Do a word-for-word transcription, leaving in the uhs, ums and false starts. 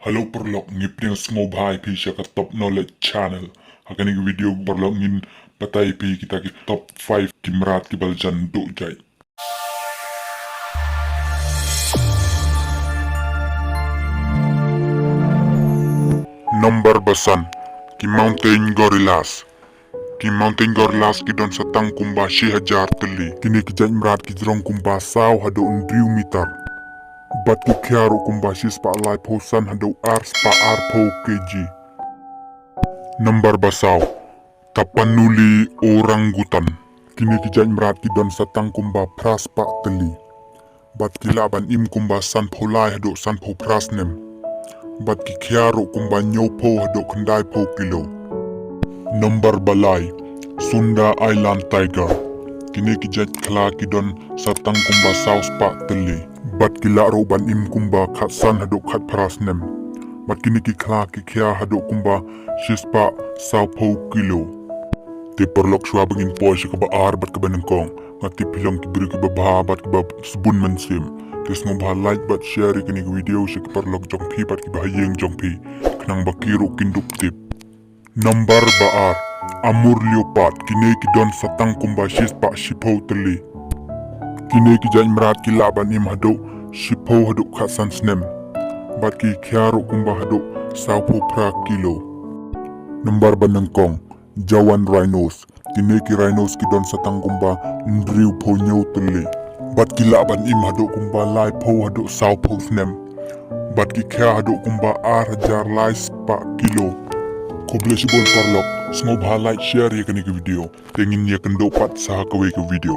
Hello paralok, ngi pdiang sngewbha ïa phi sha ka Top Knowledge Channel. Ha kane ka video paralok ngin batai ïa phi kita ki top five ki mrad kiba la jan duh jait. Number ba san, ki mountain gorillas. Ki mountain gorillas ki don sa tang kumba shi hajar tylli. Kine ki jait mrad ki jrong kumba saw haduh hynriew mitar. Bad ki khia ruh kumba shispah laiphew san haduh arspah arphew kg. Number ba saw, Tapanuli orangutan. Kine ki jait mrad ki don sa tang kumba phraspah tylli. Bad ki lah ban im kumba sanphew lai haduh sanphew phra snem. Bad ki khia ruh kumba hynñiewphew haduh khyndaiphew kilo. Number ba lai, Sunda Island Tiger. Kine ki jait khla ki don sa tang kumba sawspah tylli. Bad ki lah ruh ban im kumba khatsan haduh khatphra snem. Bad kine ki khla ki khia haduh kumba shispah sawphew kilo. Te paralok, shuwa ba ngin poi sha kaba ar bad kaba nyngkong, nga tip phi long ki briew kiba bha bad kiba sbun mynsiem. Te sngewbha like bad share ïa kane ka video sha ki paralok jong phi bad kiba ha ïing jong phi, khnang ba ki ruh kin dup tip. Number ba ar, Amur leopard. Kine ki don sa tang kumba shispah shiphew tylli. Kine ki jait mrad ki lah ban im haduh shiphew haduh khatsan snem. Bad ki khia ruh kumba haduh sawphew phra kilo. Number ba nyngkong, Javan rhinos. Kine ki rhinos ki don sa tang kumba hynriewphew hynñiew tylli. Bad ki lah ban im haduh kumba laiphew haduh sawphew snem. Bad ki khia haduh kumba ar hajar laispah kilo. Khublei shibun paralok, sngewbha like, share ïa kane ka video. Te ngin ïakynduh pat sa ha kawei ka video.